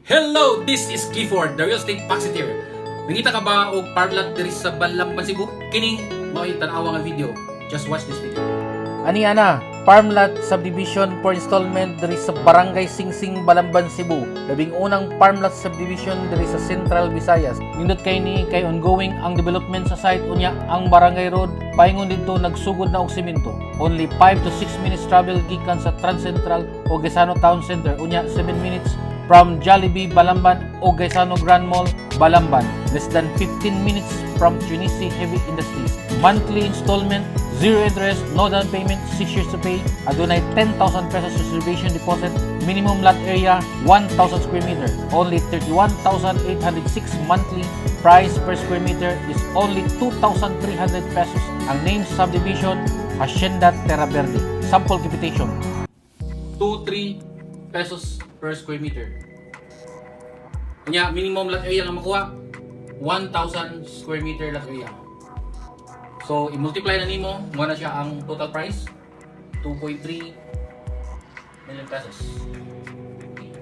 Hello, this is Clifford, the real estate Paxiteer. Nangita ka ba og farm lot diri sa Balamban, Cebu? Kini mao'y tan-awa nga video. Just watch this video. Ani ana, farm lot subdivision for installment diri sa Barangay Singsing, Balamban, Cebu. Labing unang farm lot subdivision diri sa Central Visayas. Nindot kay ni kay ongoing ang development sa site, unya ang barangay road paingon didto nagsugod na og semento. Only 5 to 6 minutes travel gikan sa Transcentral o Gaisano Town Center, unya 7 minutes from Jollibee Balamban o Gaisano Grand Mall Balamban. Less than 15 minutes from Trinisi Heavy Industries. Monthly installment, zero interest, no down payment, 6 years to pay. Adunay 10,000 pesos reservation deposit, minimum lot area 1,000 square meter. Only 31,806 monthly. Price per square meter is only 2,300 pesos. Ang name subdivision, Hacienda Terra Verde. Sample computation. 2 3 pesos per square meter. Unya minimum lot area nga makuha, 1,000 square meter lot area. So i-multiply na nimo, mo na siya ang total price, 2.3 million pesos.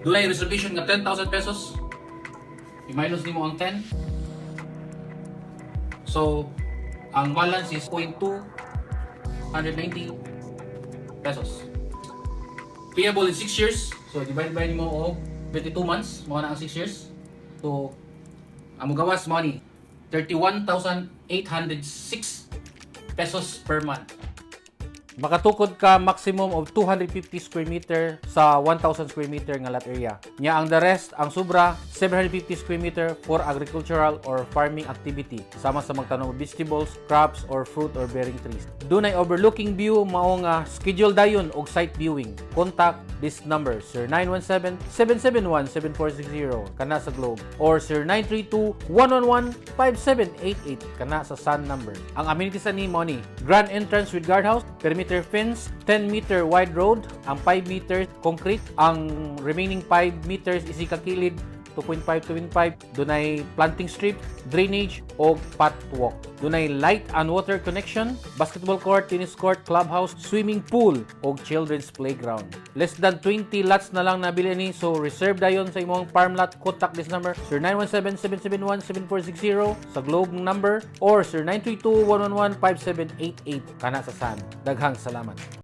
Dunay reservation nga 10,000 pesos. I-minus nimo ang 10. So ang balance is 0.290 pesos. Payable in 6 years. So divide by nimo og 22 months, mao na ang 6 years. So ang mogawas mao ni 31,806 pesos per month. Makatukod ka maximum of 250 square meter sa 1,000 square meter nga lot area. Nya ang the rest, ang sobra, 750 square meter for agricultural or farming activity sama sa magtanom og vegetables, crops or fruit or bearing trees. Dunay overlooking view, mao nga schedule dayon og site viewing. Contact this number, 0917-771-7460 kana sa Globe or 0932-111-5788 kana sa Sun number. Ang amenities ani mao ni grand entrance with guardhouse, perimeter fence, 10 meter wide road, ang 5 meters concrete, ang remaining 5 meters isig ka kilid 2.5 2.5, dunay planting strip, drainage o pathwalk. Dunay light and water connection, basketball court, tennis court, clubhouse, swimming pool o children's playground. Less than 20 lots na lang nabili ni, so reserve dayon sa imong farm lot. Contact this number, 0917-771-7460 sa Globe number or 0932-111-5788 kana sa Sun. Daghang salamat.